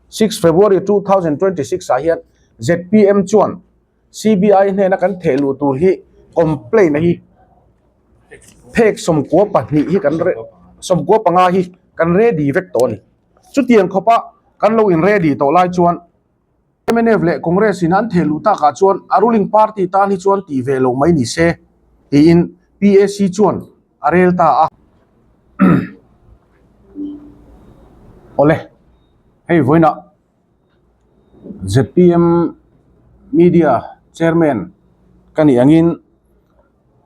6 February 2026 ah hian zpm chuan CBI hnena kan theh luh tur hi complaint hi phek 12 hi kan 15 hi kan ready vek tawh a ni. Chutiang khawpa kan lo in ready tawh lai chuan mnf leh Congress in an theh luh takah chuan a ruling party tan hi chuan tih ve lo mai ni se tiin PAC chuan a rel ta a. Awle, hei vawiinah zpm media chairman ka nih angin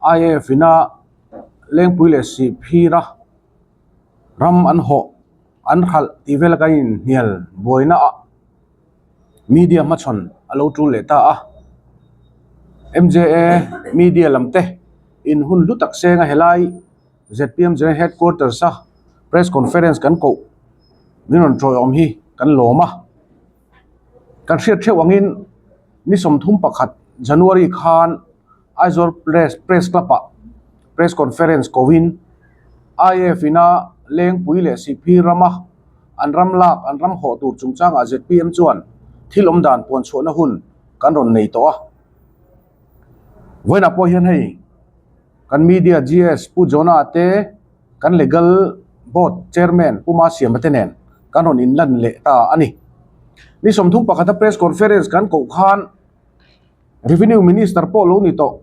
IAF ina Lengpui leh Sihphira ram an hawh an hralh tih vel kan inhnial buaina ah media hmachhawn a lo tul leh ta a. MJA media lam te in hun hlu tak seng a helai zpm General Headquarters a press conference kan koh min rawn tawiawm hi kan lawm a. Kan hriat theuh angin ni 31 January khan Aizawl Press Press Club ah press conference kohin IAF ina Lengpui leh Sihphir rama an ram lak an ram hawh tur chungchangah zpm chuan thil awm dan puan chhuahna hun kan rawn nei tawh a. Vawiinah pawh hian hei kan media GS Pu Jonah te kan legal board chairman Pu Masiama te nen kan rawn inlan leh ta a ni. Ni 31 a press conference kan koh khan Revenue Minister pawh lo ni tawh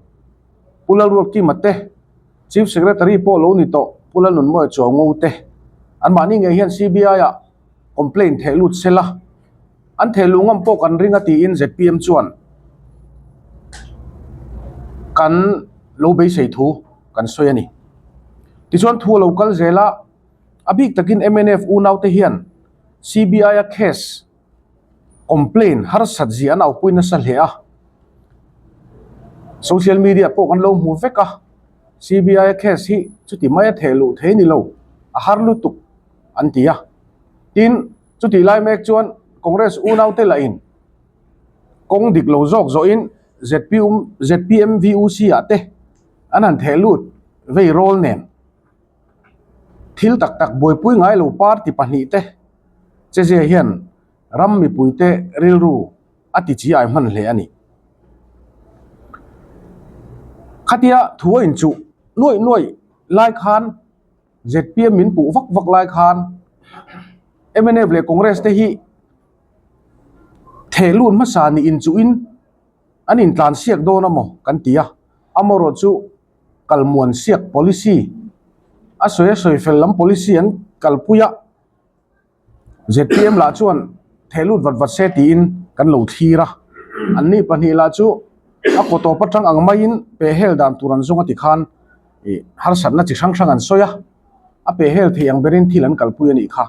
Pu Lalruatkima te, Chief Secretary pawh lo ni tawh Pu Lalnunmawia Chuango te anmahni ngei hian CBI ah complaint theh lut sela an theh luh ngam pawh kan ring a tiin zpm chuan kan lo beisei thu kan sawi a ni. Tichuan thu a lo kal zel a, a bik takin mnf unaute hian CBI a case complaint harsat zia an aupui nasa hle a, social media pawh kan lo hmu vek a, CBI case hi chuti maia theh luh thei ni lo a har lutuk an ti a, tin chutih lai mek chuan Congress unaute lahin kawng dik lo zawk zawhin ZPM ZPM VUC ah te an han theh lut vei rawl nen thil tak tak buaipui ngai lo party pahnih te che zia hian ram mipuite rilru a ti chi ai hman hle a ni. Khatia thu a inchuh nuaih nuaih lai khan zpm min puh vak vak lai khan mnf leh Congress te hi theh lut hmasa nih inchuhin an intlan siak dawn a maw kan ti a, amaherawhchu chu kalmuan siak policy a sawi a sawi fel lam policy an kalpui a. Zpm lah chuan theh lut vat vat se tiin kan lo thlir a, anni pahnih lah chu a kaw tawp atang ang maiin pehhel dan tur an zawng a ti khan ih harsatna chi hrang hrang an sawi a, a pehhel thei ang berin thil an kalpui a nih kha.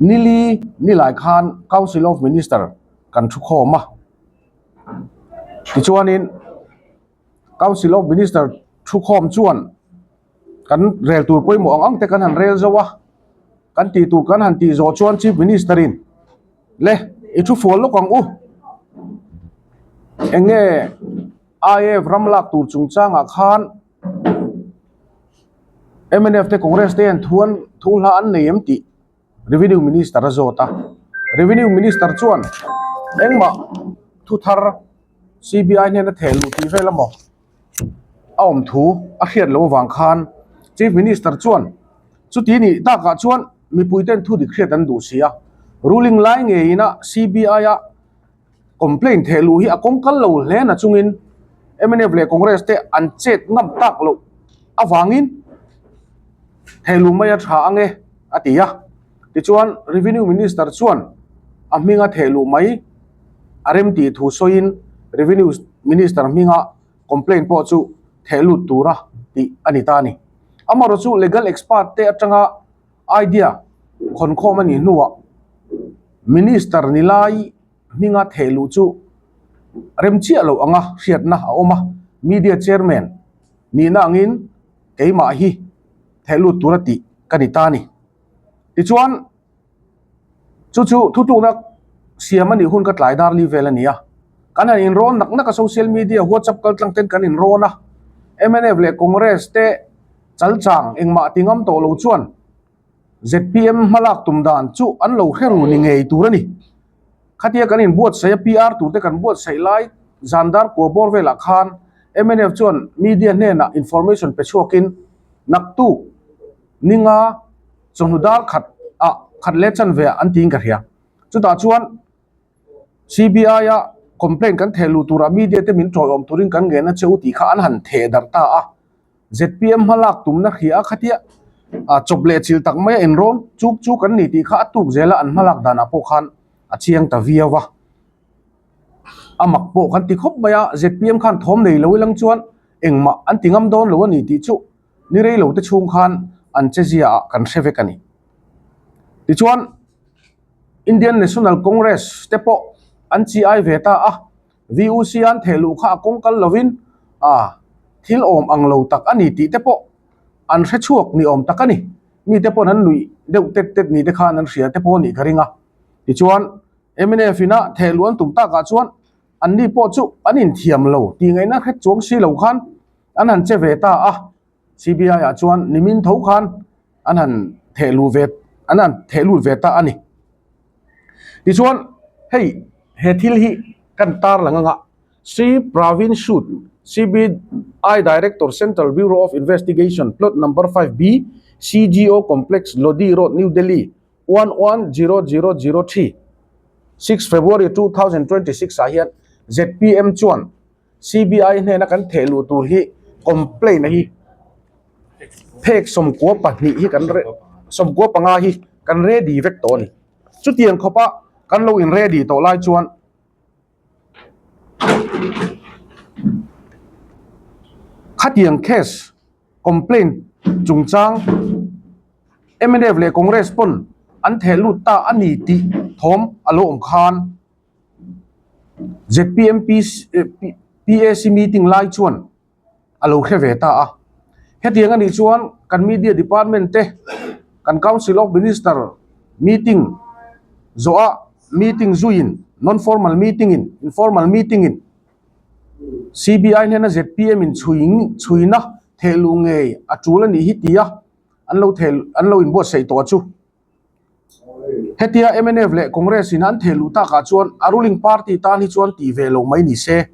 Nili nilai khan Council of Minister kan thu khawm a, tichuanin Council of Minister thu khawm chuan kan rel tur pawimawh ang ang te kan han rel zo a, kan tih tur kan han tih zawh chuan Chief Minister in le i thu fual lawk ang u, eng nge IAF ram lak tur chungchangah khan mnf te Congress te hian thu an thu hla an nei em tih Revenue Minister a zawt a, Revenue Minister chuan engmah thu thar CBI hnena theh luh tih vel emaw a awm thu a hriat loh avang khan Chief Minister chuan chuti nih takah chuan mipui ten thu dik hriat an duh si a, ruling lai ngeiin a CBI a complaint theh luh hi a kawng kal lo hle na chungin mnf leh Congress te an chet ngam tak loh avangin theh luh mai a tha ang e a ti a, tichuan Revenue Minister chuan a hminga theh luh mai a rem tih thu sawiin Revenue Minister hminga complaint pawh chu theh lut tura tih a ni ta a ni. Amaherawhchu chu legal expert te atanga idea khawnkhawm a nih hnuah Minister ni lai hminga theh luh chu rem chiah loh anga hriatna a awm a, Media Chairman nihna angin keimah hi theh lut tura tih ka ni ta a ni. Tichuan. Chu chu thutlukna siam a nih hun ka tlai dar li vel a ni a. Kan han inrawn nak nak a social media whatsapp kal tlang ten kan inrawn a. Mnf leh Congress te chal chang engmah ti ngam tawh lo chuan. Zpm hmalak tum dan chu an lo hre ru ni ngei tur a ni. Khatia kan inbuatsaih a PR turte kan buatsaih lai zandar kua bawr velah khan mnf chuan media hnenah information pe chhuakin naktuk ninga chawhnu dar khat ah khat leh chanve ah an tiin ka hria. Chutah chuan CBI a complaint kan theh luh turah media te min tawlawm turin kan ngen a che u tih kha an han theh darh ta a. Zpm hmalak tumna hria a khatia chawp leh chilh tak mai a inrawn chuk chu kan ni tih kha a tuk zel a, an hmalak danah pawh khan a chiang ta viau a. A mak pawh kan ti khawp mai a, zpm khan thawm nei lo ilang chuan engmah an ti ngam dawn lo a ni tih chu ni rei lo te chhung khan an che zia ah kan hre vek a ni. Tichuan Indian National Congress te pawh an chi ai ve ta a. VUC an theh luh kha a kawng kal lovin a thil awm ang lo tak a ni tih te pawh an hre chhuak ni awm tak a ni. Mite paw'n an nuih deuh tet tet ni te khan an hria te pawh a nih ka ring a. Tichuan, mnf ina theh luh an tum takah chuan anni pawh chu an inthiam lo tih ngaihna hre chuang si lo khan an han che ve ta a. CBI ah chuan nimin tho khan an han theh luh ve an han theh lut ve ta a ni. Tichuan hei he thil hi kan tar lang anga Shri Pravin Sood, CBI Director, Central Bureau of Investigation, Plot Number 5B, CGO Complex, Lodi Road, New Delhi, 110003, 6 February 2026 ah hian zpm chuan CBI hnena kan theh luh tur hi complaint a hi phek 12 hi kan 15 hi kan ready vek tawh a ni. Chutiang khawpa kan lo in ready tawh lai chuan khatiang case complaint chungchang mnf leh Congress pawn an theh lut ta a ni tih thawm a lo awm khan zpm PAC meeting lai chuan a lo hre ve ta a. Hetiang a nih chuan kan media department te, kan council of minister meeting zawha meeting zuiin, non formal meeting in, informal meeting in CBI hnena zpm in chhui chhuina thehluh ngei a tul a nih hi tia an lo theh an lo inbuatsaih tawh chu. Hetia mnf leh Congress in an thehluh takah chuan a ruling party tan hi chuan tih ve lo mai ni se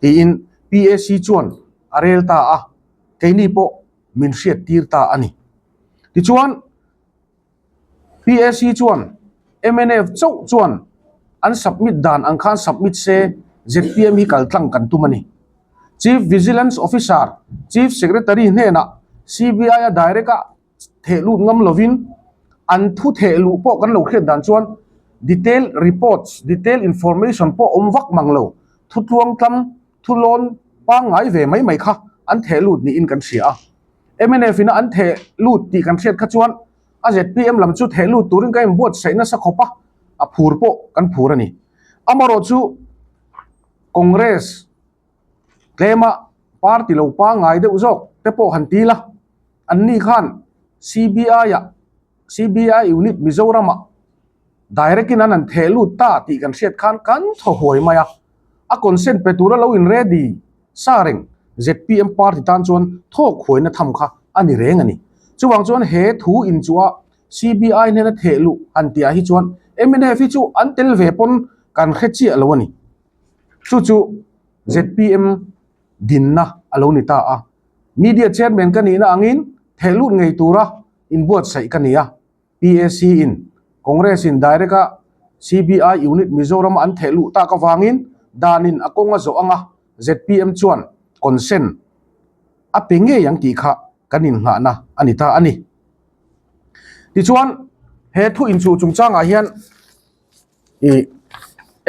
tiin PAC chuan a rel ta a, keini pawh min hriat tir ta a ni. Tichuan PAC chuan mnf chauh chuan an submit dan ang khan submit se zpm hi kal tlang kan tum a ni. Chief Vigilance Officer, Chief Secretary hnenah CBI a direct a theh lut ngam lovin an thu theh luh pawh kan lo hriat dan chuan detail reports, detail information pawh awm vak mang lo, thu tluang tlam, thu lawn pangngai ve mai mai kha an theh lut niin kan hria a. Mnf ina an theh lut tih kan hriat kha chuan a zpm lam chu theh lut turin kan inbuatsaih nasa khawp a, a phur pawh kan phur a ni. Amaherawhchu Congress tlema party lo pangngai deuh zawk te pawh han ti la. Anni khan CBI ah CBI unit Mizoram ah direct in an han theh lut ta tih kan hriat khan kan thaw huai mai a. A consent pe tura lo in ready sa reng zpm party tan chuan thawk huaina tham kha a ni reng a ni. Chuvang chuan he thu in chu a CBI hnena theh luh han tih ah hi chuan mnf hi chu an tel ve pawn kan hre chiah lo a ni. Chu chu zpm dinna a lo ni ta a. Media Chairman ka nihna angin thehlut ngei tura inbuatsaih ka ni a. PAC in Congress in direct a CBI unit Mizoram a an thehluh tak avangin danin a kawng a zawh anga zpm chuan consent a pe ngei ang tih kha kan innghahna a ni ta a ni. Tichuan he thu inchuh chungchangah hian Ih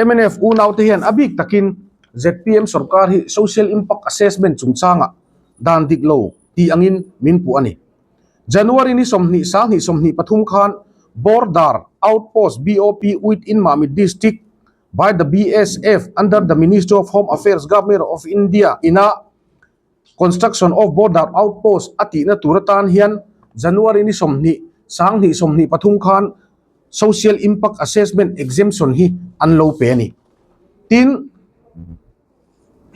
mnf unaute hian a bik takin zpm sorkar hi social impact assessment chungchangah dan dik lo tih angin min puh a ni. January ni 20 sang 23 khan Border Outpost BOP within Mamit District by the BSF under the Ministry of Home Affairs Government of India ina Construction of Border Outpost a tihna tur atan hian January ni 20 sang 23 khan Social Impact Assessment Exemption hi an lo pe a ni. Tin,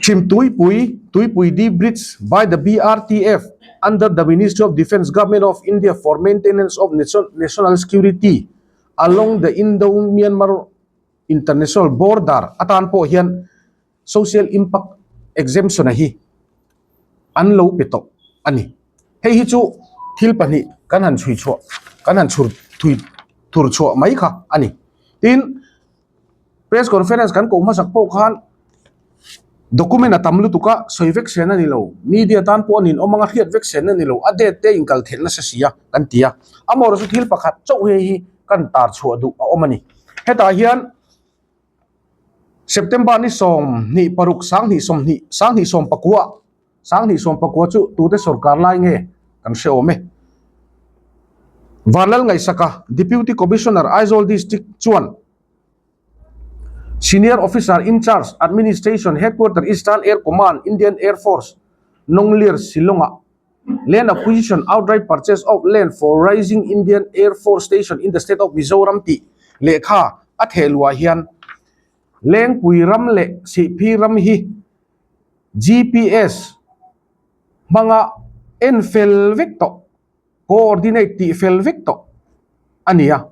Chhimtuipui, Tuipui Di Bridge by the BRTF under the Ministry of Defence Government of India for maintenance of national security along the Indo-Myanmar International Border atan pawh hian Social Impact Exemption a hi an lo pe tawh a ni. Hei hi chu thil pahnih kan han chhui chhuah, kan han chhur thui thur chhuah mai kha a ni. Tin, Press conference kan koh hmasak pawh khan document a tam lutuk a, sawi vek sen a ni lo. Media tan pawh a ninawm anga hriat vek sen a ni lo. A date te inkal theih nasa si a kan ti a. Amaherawhchu thil pakhat chauh hei hi kan tar chhuah duh a awm a ni. Hetah hian September ni 26 sanghnih 20 sanghnih 19 sanghnih 19 chu tute sorkar lai nge kan hre awm e. Vanlal Ngaihsaka, Deputy Commissioner, Aizawl District chuan Senior Officer in Charge, Administration, Headquarter, Eastern Air Command, Indian Air Force, Nonglier, Shillong-ah Land Acquisition Outright Purchase of Land for Raising Indian Air Force Station in the State of Mizoram tih lehkha a theh luah hian Lengpui ram leh Sihphir ram hi GPS hmanga en fel vek tawh, coordinate tih fel vek tawh a ni a.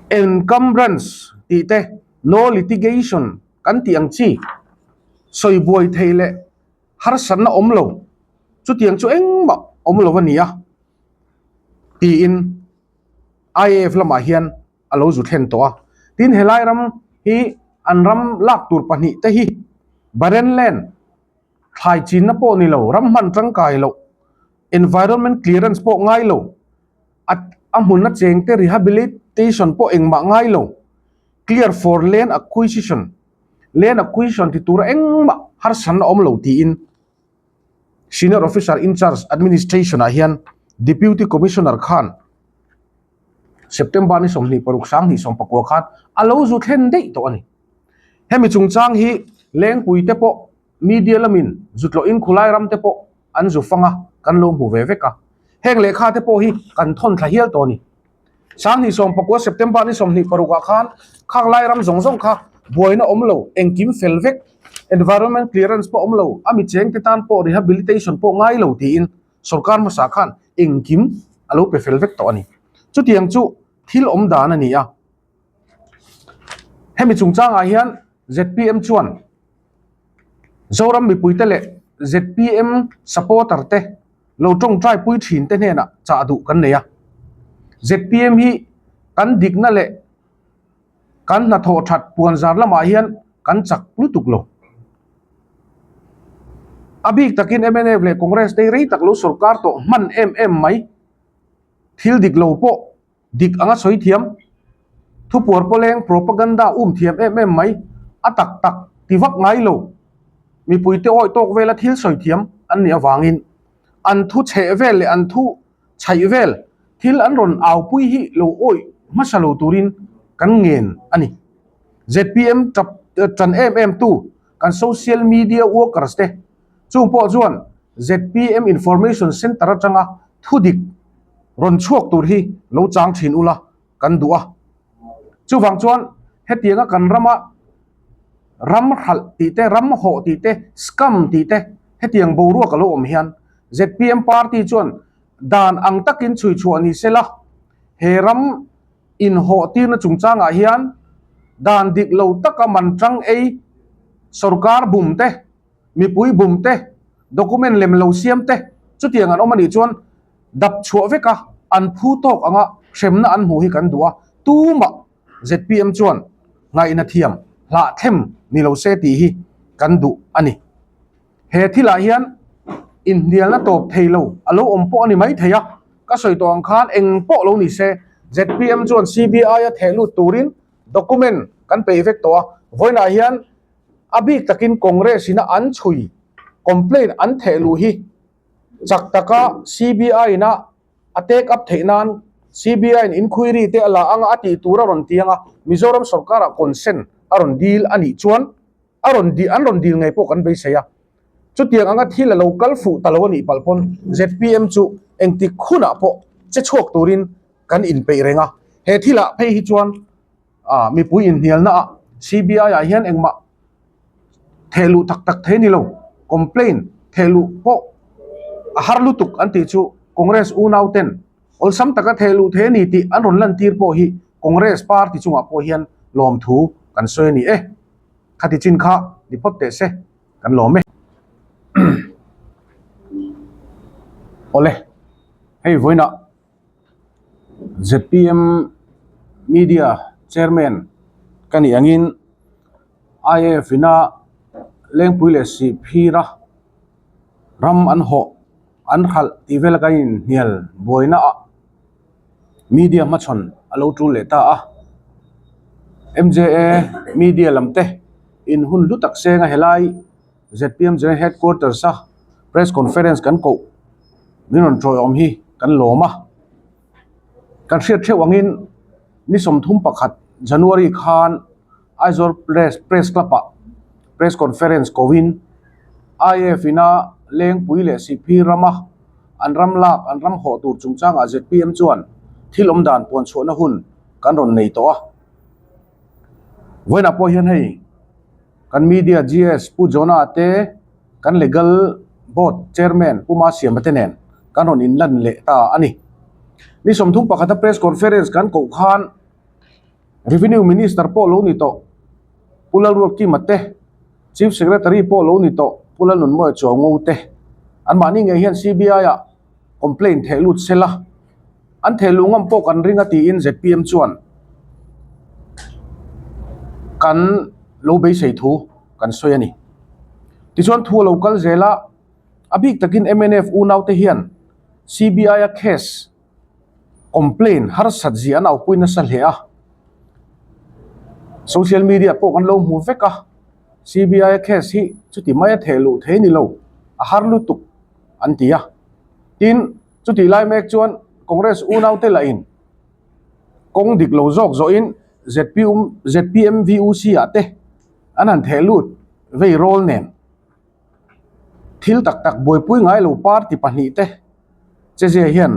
Encumbrance tih te, no litigation kan tih ang chi sawi buai thei leh harsatna awm lo, chutiang chu engmah awm lo a ni a tiin IAF lamah hian a lo zu thlen tawh a. Tin, helai ram hi an ram lak tur pahnih te hi Barren Land, thlai chinna pawh ni lo, ram hman tangkai loh, environment clearance pawh ngai lo, a a hmunna cheng te rehabilitation pawh engmah ngai lo, clear for land acquisition, land acquisition ti tura engmah harsatna awm lo tiin Senior Officer in Charge Administration ah hian Deputy Commissioner khan September ni 26 2019 khan a lo zu thlen daih tawh a ni. Hemi chungchang hi Lengpui te pawh media lamin zutlawhin khulai ram te pawh an zu fang a, kan lo hmu ve vek a. Heng lehkha te pawh hi kan thawn thla hial tawh a ni. 2019 September ni 26 ah khan khang lai ram zawng zawng kha buaina awm lo, engkim fel vek, environment clearance pawh awm lo, a mi cheng te tan pawh rehabilitation pawh ngai lo tiin sorkar hmasa khan engkim a lo pe fel vek tawh a ni. Chutiang chu thil awm dan a ni a. Hemi chungchangah hian zpm chuan Zoram mipuite leh zpm supporter te lo tawngtai pui thin te hnenah chah duh kan nei a. Zpm hi kan dikna leh kan hnathawh that puanzar lamah hian kan chak lutuk lo. A bik takin mnf leh Congress te rei tak lo sorkar tawh hman em em mai. Thil dik lo pawh Dik anga sawi thiam, thupuar pawleng propaganda um thiam em em mai, a tak tak ti vak ngai lo, mipuite awih tawk vela thil sawi thiam an nih avangin an thu chheh vel leh an thu chhaih vel thil an rawn aupui hi lo awih hmasa lo turin kan ngen a ni. Zpm tap tan em em tu kan social media workers te chung pawh chuan zpm information centre atanga thudik rawn chhuak tur hi lo chang thin ula kan duh a. Chuvang chuan hetianga kan rama ram hralh tih te, ram hawh tih te, scam tih te hetiang boruak a lo awm hian zpm party chuan dan ang takin chhui chhuah ni sela he ram inhawh tirna chungchangah hian dan dik lo taka man tang ei sorkar bum te, mipui bum te, document lem lo siam te chutiang an awm a nih chuan dap chhuah vek a, an phu tawk anga hremna an hmuh hi kan duh a, tumah zpm chuan ngaihna thiam hlah thlem ni lo se tih hi kan duh a ni. He thilah hian inhnialna tawp thei lo a lo awm pawh a ni maithei a, ka sawi tawh ang khan eng pawh lo ni se zpm chuan CBI a theh lut turin document kan peih vek tawh a, vawiinah hian a bik takin Congress ina an chhui complaint an theh luh hi chak taka CBI ina a take up theih nan CBI in inquiry te a la anga a tih tur a rawn ti anga Mizoram sorkar ah consent a rawn dil a nih chuan a rawn an rawn dil ngei pawh kan beisei a. Chutiang anga thil a lo kal fuh ta lo a nih palh pawn zpm chu engtik hunah pawh che chhuak turin kan inpeih reng a. He thilah phei hi chuan Ah mipui inhnialna ah CBI ah hian engmah Thehluh tak tak thei ni lo, complaint thehluh pawh a har lutuk an tih chu Congress unau ten awlsam taka thehluh thei a ni tih an rawn lantir pawh hi Congress party chungah pawh hian lawmthu kan sawi a ni e. Khati chin kha ni phawt teh se kan lawm e. Awle, hei vawiinah zpm media chairman ka nih angin IAF ina Lengpui leh Sihphira ram an hawh an hralh tih vel kan inhnial buaina ah media hmachhawn a lo tul leh ta a. MJA media lam te in hun hlu tak seng a helai zpm General Headquarters a press conference kan koh min rawn tawiawm hi kan lawm a. Kan hriat theuh angin ni 31 January khan Aizawl Press Press Club ah press conference kohin IAF ina Lengpui leh Sihphir rama an ram lak an ram hawh tur chungchangah zpm chuan thil awm dan puan chhuahna hun kan rawn nei tawh a. Vawiinah pawh hian hei kan media GS Pu Jonah te kan legal board chairman Pu Masiama te nen kan rawn inlan leh ta a ni. Ni 31 a press conference kan koh khan Revenue Minister pawh lo ni tawh Pu Lalruatkima te, Chief Secretary pawh lo ni tawh Pu Lalnunmawia Chuaungo te anmahni ngei hian CBI ah complaint theh lut sela an theh luh ngam pawh kan ring a tiin zpm chuan kan lo beisei thu kan sawi a ni. Tichuan thu a lo kal zel a, a bik takin mnf unaute hian CBI a case complaint harsat zia an aupui nasa hle a, social media pawh kan lo hmu vek a, CBI case hi chuti maia theh luh thei ni lo a har lutuk an ti a, tin chutih lai mek chuan Congress unaute lahin kawng dik lo zawk zawhin ZPM VUC ah te an han theh lut vei rawl nen. Thil tak tak buaipui ngai lo party pahnihte che zia hian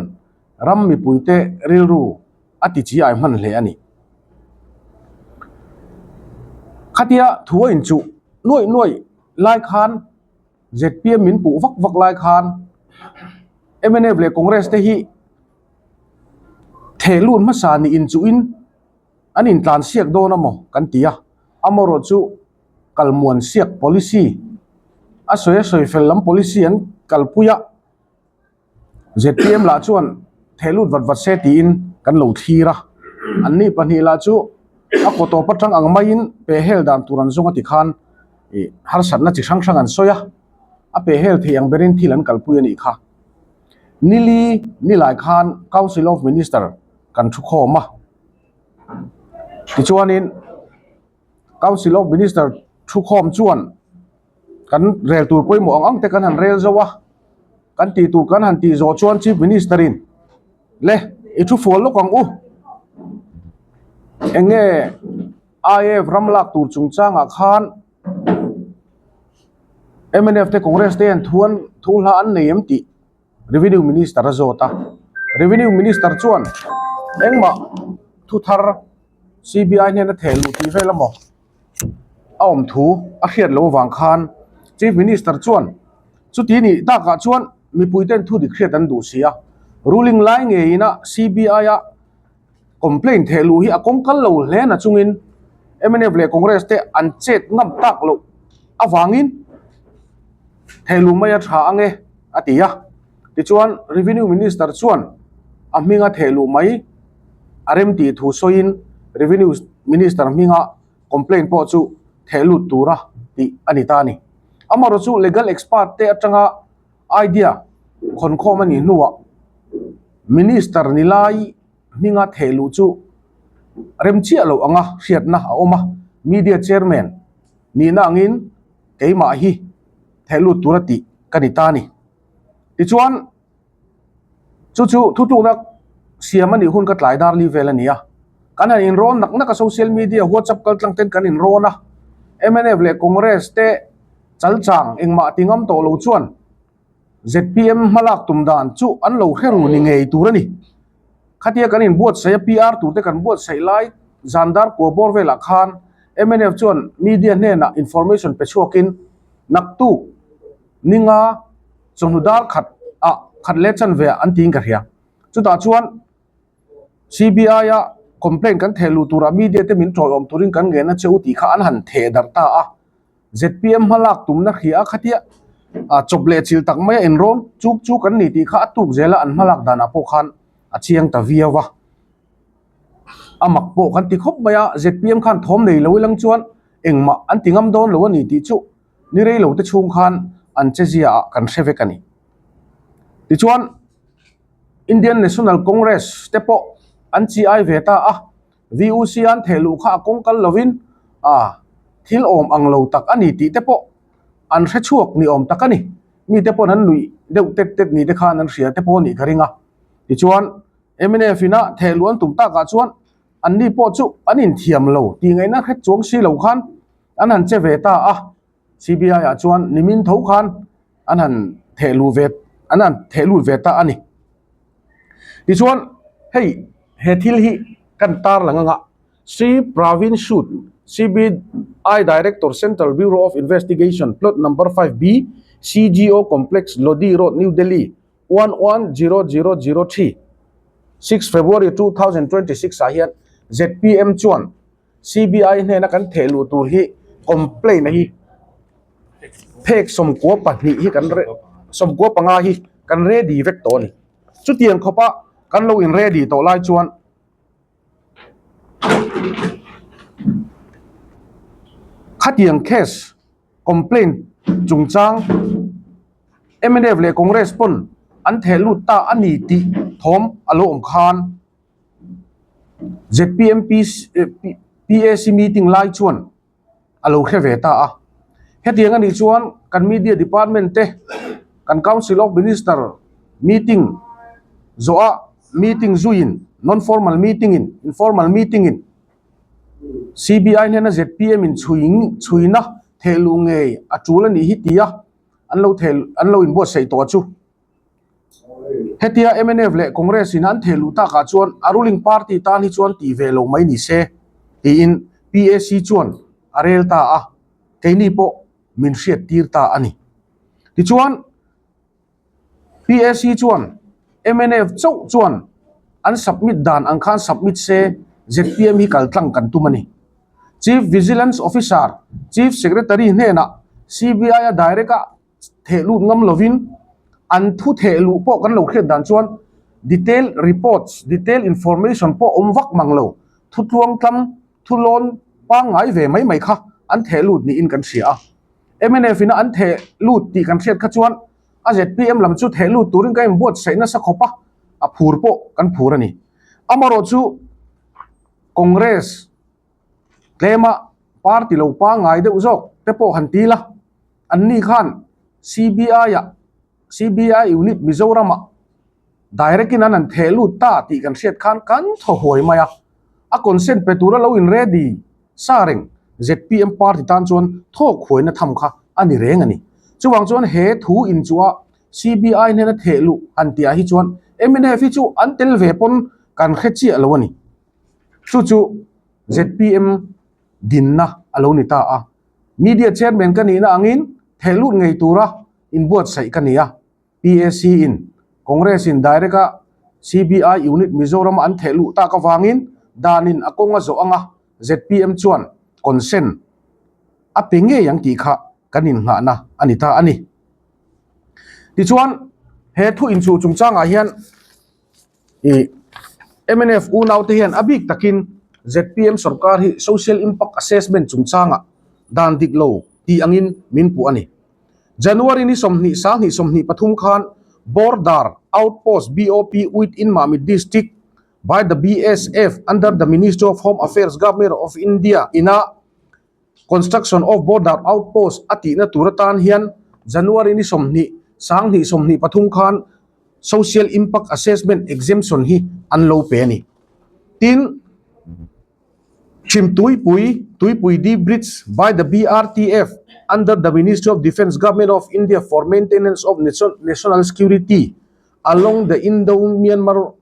ram mipuite rilru a ti chi ai hman hle a ni. Khatia thu a inchuh nuaih nuaih lai khan zpm min puh vak vak lai khan mnf leh Congress te hi theh lut hmasa nih inchuhin an intlansiak dawn a maw kan ti a, amaherawhchu kalmuan siak policy a sawi a sawi fel lam policy an kalpui a zpm lah chuan theh lut vat vat se tiin kan lo thlir a an ni pahnih lah chu a kaw tawp atang ang maiin pehhel dan tur an zawng a ti khan ih harsatna chi hrang hrang an sawi a a pehhel thei ang berin thil an kalpui a nih kha nili nilai khan council of minister kan thu khawm a tichuanin. Council of Minister thukhawm chuan kan rel tur pawimawh ang ang te kan han rel zo a, kan tih tur kan han tih zawh chuan Chief Minister in le i thu fual lawk ang u, eng nge IAF ram lak tur chungchangah khan mnf te Congress te hian thu an thu hla an nei em tih Revenue Minister a zawt a, Revenue Minister chuan engmah thu thar CBI hnena theh luh tih vel emaw a awm thu a hriat loh avang khan Chief Minister chuan chuti nih takah chuan mipuiten thu dik hriat an duh si a, ruling lai ngeiin a CBI a complaint theh luh hi a kawng kal lo hle na chungin mnf leh Congress te an chet ngam tak loh avangin theh luh mai a tha ang e a ti a, tichuan Revenue Minister chuan a hminga theh luh mai a rem tih thu sawiin Revenue Minister hminga complaint pawh chu theh lut tura tih a ni ta a ni. Amaherawhchu chu legal expert te atanga idea khawnkhawm a nih hnuah Minister ni lai hminga theh luh chu rem chiah loh anga hriatna a awm a, Media Chairman nihna angin keimah hi theh lut tura tih ka ni ta a ni. Tichuan. Chu chu thutlukna siam a nih hun ka tlai dar li vel a ni a. Kan han inrawn nak nak a social media whatsapp kal tlang ten kan inrawn a. Mnf leh Congress te chalchang engmah ti ngam tawh lo chuan zpm hmalak tum dan chu an lo hre ru ni ngei tur a ni. Khatia kan inbuatsaih a PR tur te kan buatsaih lai zan dar kua bawr velah khan mnf chuan media hnenah information pe chhuakin. Naktuk ninga chawhnu dar khat ah khat leh chanve ah an tiin ka hria. Chutah chuan CBI a complaint kan theh luh turah media te min tawlawm turin kan ngen a che u tih kha an han theh darh ta a. Zpm hmalak tumna hria a khatia chawp leh chilh tak mai a inrawn chuk chu kan ni tih kha a tuk zel a an hmalak danah pawh khan a chiang ta viau a. A mak pawh kan ti khawp mai a, zpm khan thawm nei lo ilang chuan engmah an ti ngam dawn lo a ni tih chu ni rei lo te chhung khan an che zia ah kan hre vek a ni. Tichuan Indian National Congress te pawh an chi ai ve ta a, VUC an theh luh kha a kawng kal lovin a thil awm ang lo tak a ni tih te pawh an hre chhuak ni awm tak a ni. Mite paw'n an nuih deuh tet tet ni te khan an hria te pawh a nih ka ring a. Tichuan mnf ina theh luh an tum takah chuan anni pawh chu an inthiam lo tih ngaihna hret chuang si lo khan an han che ve ta a. CBI ah chuan nimin tho khan an han theh luh ve an han theh lut ve ta a ni. Tichuan hei he thil hi kan tarlang anga Shri Pravin Sood, CBI Director, Central Bureau of Investigation, Plot Number 5B, CGO Complex, Lodi Road, New Delhi, 110003, 6 February 2026 ah hian zpm chuan CBI hnena kan theh luh tur hi complaint a hi phek 12 hi kan 15 hi kan ready vek tawh a ni. Chutiang khawpa kan lo in ready tawh lai chuan Khatiang case complaint chungchang mnf leh Congress pawn an theh lut ta a ni tih thawm a lo awm khan zpm PAC meeting lai chuan a lo hre ve ta a. Hetiang a nih chuan kan media department te, kan council of minister meeting zawha meeting zuiin, non formal meeting in, informal meeting in CBI hnena zpm in chhui chhuina thehluh ngei a tul a nih hi tia an lo theh an lo inbuatsaih tawh chu. Hetia mnf leh Congress in an thehluh takah chuan a ruling party tan hi chuan tih ve lo mai ni se tiin PAC chuan a rel ta a, keini pawh min hriat tir ta a ni. Tichuan PAC chuan mnf chauh chuan an submit dan ang khan submit se zpm hi kal tlang kan tum a ni. Chief Vigilance Officer, Chief Secretary hnenah CBI a direct a theh lut ngam lovin an thu theh luh pawh kan lo hriat dan chuan detail reports, detail information pawh awm vak mang lo, thu tluangtlam, thu lawn pangngai ve mai mai kha an theh lut niin kan hria a. Mnf ina an theh lut tih kan hriat kha chuan a zpm lam chu theh lut turin kan inbuatsaih nasa khawp a, a phur pawh kan phur a ni. Amaherawhchu Congress tlema party lo pangngai deuh zawk te pawh han ti la. Anni khan CBI ah CBI unit Mizoram ah direct in an han theh lut ta tih kan hriat khan kan thaw huai mai a. A consent pe tura lo in ready sa reng zpm party tan chuan thawk huaina tham kha a ni reng a ni. Chuvang chuan he thu inchuah CBI hnena theh luh han tih ah hi chuan mnf hi chu an tel ve pawn kan hre chiah lo a ni. Chu chu zpm dinna a lo ni ta a. Media Chairman ka nihna angin theh lut ngei tura inbuatsaih ka ni a. PAC in Congress in direct a CBI unit Mizoram a an theh luh tak avangin danin a kawng a zawh anga zpm chuan consent a pe ngei ang tih kha kan innghahna a ni ta a ni. Tichuan he thu inchuh chungchangah hian Ih mnf unaute hian a bik takin zpm sorkar hi social impact assessment chungchangah dan dik lo tih angin min puh a ni. January ni 20 sang 23 khan Border Outpost BOP within Mamit District by the BSF under the Ministry of Home Affairs Government of India ina Construction of Border Outpost a tihna tur atan hian January ni 20 sang 23 khan Social Impact Assessment Exemption hi an lo pe a ni. Tin, Chhim Tuipui, Tuipui D Bridge by the BRTF under the Ministry of Defence Government of India for maintenance of national security along the Indo-Myanmar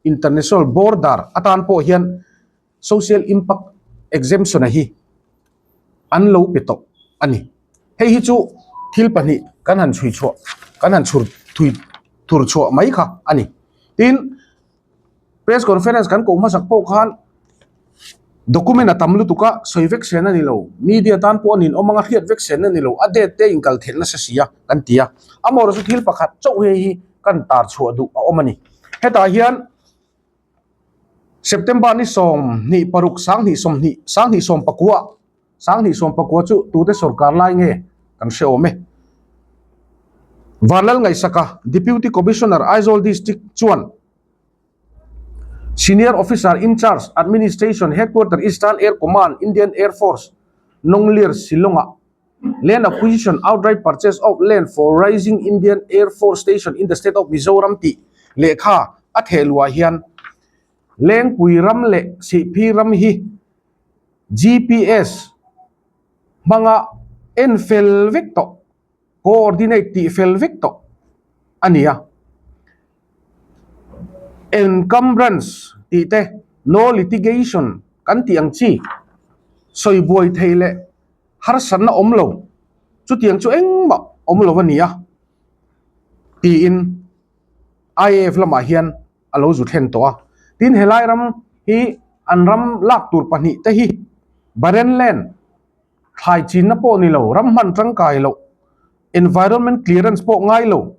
International Border atan pawh hian Social Impact Exemption a hi an lo pe tawh a ni. Hei hi chu. thil pahnih kan han chhui chhuah kan han chhur thui thur chhuah mai kha a ni. Tin, press conference kan koh hmasak pawh khan document a tam lutuk a, sawi vek sen a ni lo, media tan pawh a ninawm anga hriat vek sen a ni lo, a date te inkal theih nasa si a kan ti a. Amaherawhchu thil pakhat chauh hei hi kan tar chhuah duh a awm a ni. Hetah hian September ni 26 sanghnih 20 sanghnih 19 sanghnih 19 chu tute sorkar lai nge kan hre awm e. Vanlal Ngaihsaka, Deputy Commissioner, Aizawl District chuan Senior Officer in Charge, Administration, Headquarter, Eastern Air Command, Indian Air Force, Nonglir, Shillong-ah Land Acquisition Outright Purchase of Land for Raising Indian Air Force Station in the State of Mizoram tih lehkha a theh luah hian Lengpui ram leh Sihphir ram hi GPS hmanga en fel vek tawh, coordinate tih fel vek tawh a ni a. Encumbrance tih te, no litigation kan tih ang chi sawi buai thei leh harsatna awm lo, chutiang chu engmah awm lo a ni a, tiin IAF lamah hian a lo zu thlen tawh a. Tin, helai ram hi an ram lak tur pahnih te hi Barren Land, thlai chinna pawh ni lo, ram hman tangkai loh, environment clearance pawh ngai lo,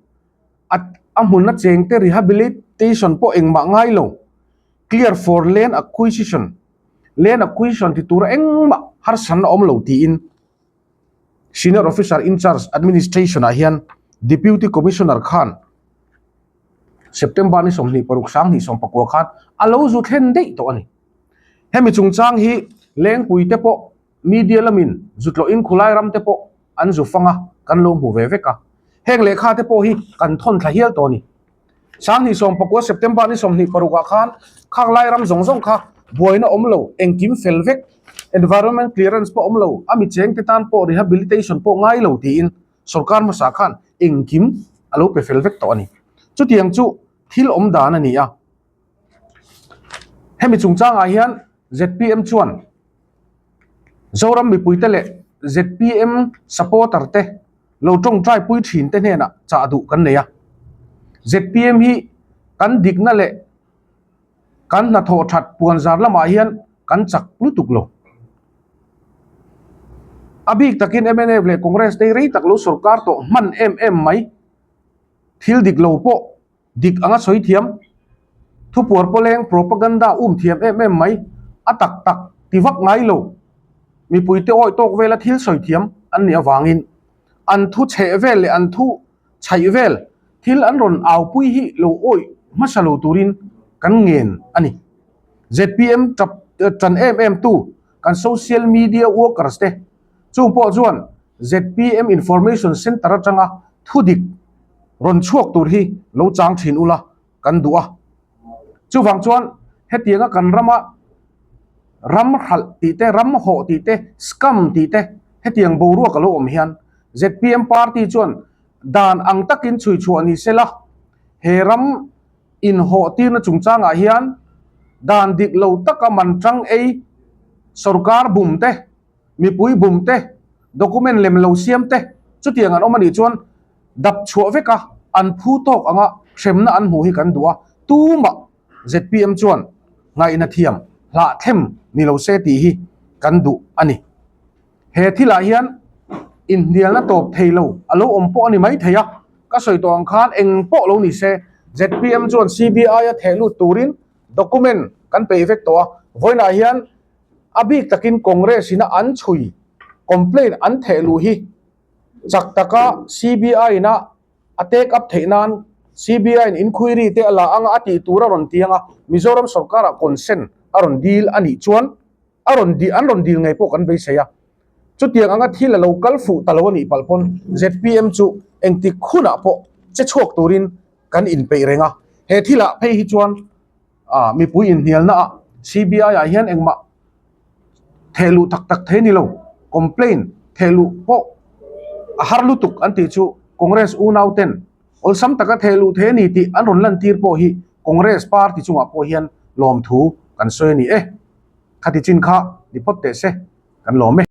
a a hmuna cheng te rehabilitation pawh engmah ngai lo, clear for land acquisition, Land acquisition ti tura engmah harsatna awm lo tiin Senior Officer in Charge Administration ah hian Deputy Commissioner khan September ni 26 2019 khan a lo zu thlen daih tawh a ni. Hemi chungchang hi Lengpui te pawh media lamin zutlawhin khulai ram te pawh an zu fang a, kan lo hmu ve vek a. Heng lehkha te pawh hi kan thawn thla hial tawh a ni. 2019 September ni 26 ah khan khang lai ram zawng zawng kha buaina awm lo, engkim fel vek, environment clearance pawh awm lo, a mi cheng te tan pawh rehabilitation pawh ngai lo tiin sorkar hmasa khan engkim a lo pe fel vek tawh a ni. Chutiang chu thil awm dan a ni a. Hemi chungchangah hian zpm chuan Zoram mipuite leh zpm supporter te lo tawngtai pui thin te hnenah chah duh kan nei a. Zpm hi kan dikna leh kan hnathawh that puanzar lamah hian kan chak lutuk lo. A bik takin mnf leh Congress te hi rei tak lo sorkar tawh hman em em mai. Thil dik lo pawh Dik anga sawi thiam, thupuar pawleng propaganda um thiam em em mai, a tak tak ti vak ngai lo, mipuite awih tawk vela thil sawi thiam an nih avangin an thu chheh vel leh an thu chhaih vel thil an rawn aupui hi lo awih hmasa lo turin kan ngen a ni. Zpm tap tan em em tu kan social media workers te chung pawh chuan zpm information centre atanga thudik rawn chhuak tur hi lo chang thin ula kan duh a. Chuvang chuan hetianga kan rama ram hralh tih te, ram hawh tih te, scam tih te hetiang boruak a lo awm hian zpm party chuan dan ang takin chhui chhuah ni sela he ram inhawh tirna chungchangah hian dan dik lo taka man tang ei sorkar bum te, mipui bum te, document lem lo siam te chutiang an awm a nih chuan dap chhuah vek a, an phu tawk anga hremna an hmuh hi kan duh a, tumah zpm chuan ngaihna thiam hlah thlem ni lo se tih hi kan duh a ni. He thilah hian inhnialna tawp thei lo a lo awm pawh a ni maithei a, ka sawi tawh ang khan eng pawh lo ni se zpm chuan CBI a theh lut turin document kan peih vek tawh a, vawiinah hian a bik takin Congress ina an chhui complaint an theh luh hi chak taka CBI ina a take up theih nan CBI in inquiry te a la anga a tih tur a rawn ti anga Mizoram sorkar ah consent a rawn dil a nih chuan a rawn an rawn dil ngei pawh kan beisei a. Chutiang anga thil a lo kal fuh ta lo a nih palh pawn zpm chu engtik hunah pawh che chhuak turin kan inpeih reng a. He thilah phei hi chuan Ah, mipui inhnialna ah CBI ah hian engmah theh luh tak tak thei ni lo, complaint theh luh pawh a har lutuk an tih chu Congress unau ten awlsam taka theh luh thei a ni tih an rawn lantir pawh hi Congress party chungah pawh hian lawmthu kan sawi a ni e. Khati chin kha ni phawt teh se, kan lawm e.